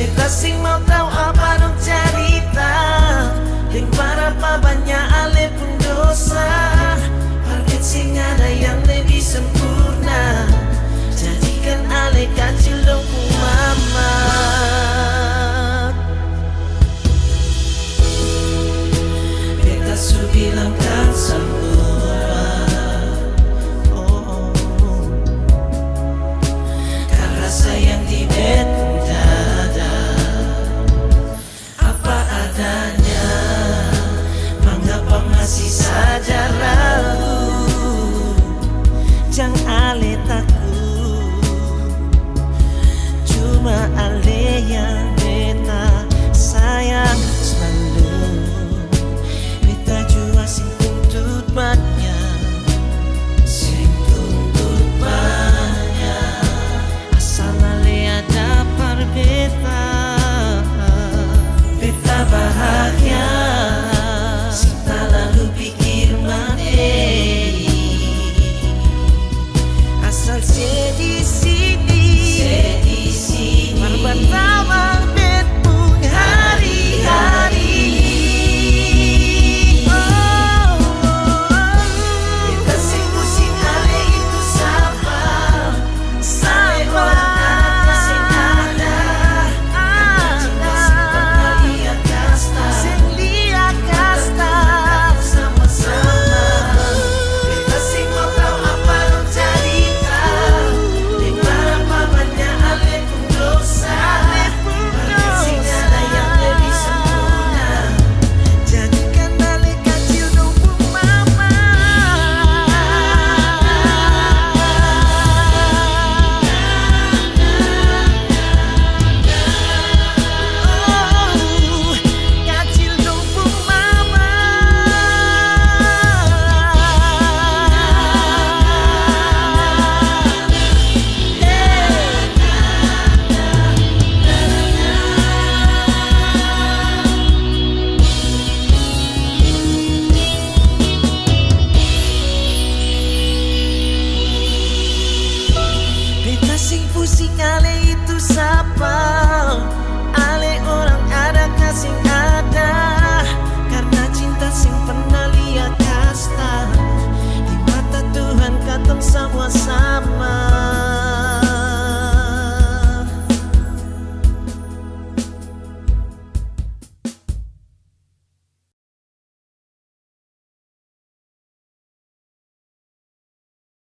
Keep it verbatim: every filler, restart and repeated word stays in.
Beta seng mau tau apa dong carita, deng barapa banya ale pung dosa. Par bet seng ada yang lebih sempurna, jadikan ale kacil dong pung mama. Beta su bilang kan samua, oh, oh, oh. Karasa yang di beta pung dada, apa adanya, mangapa masih saja ragu? Jang ale takut, cuma ale yang beta sayang slalu. Beta jua seng tuntut banya, seng tuntut banya. Asal ale ada par beta, beta bahagia, seng talalu pikir materi. Asal se di sini, se di sini, mar batamang bet pung hari-hari. Oh, oh, oh. Beta seng pusing ale itu sapa. Sapa? Seng ada, ada. Seng lia kasta. Seng lia kasta. Sama-sama. Beta seng mau tau apa dong carita. Deng barapa banya ale pung dosa. Ale pung dosa. Seng ada yang lebih sempurna. Jadikan ale kacil dong pung mama. Oh, kacil dong pung mama. Beta seng pusing ale itu sapa, ale orang ada ka seng ada, karna cinta seng pernah lia kasta. Di mata Tuhan katong samua sama.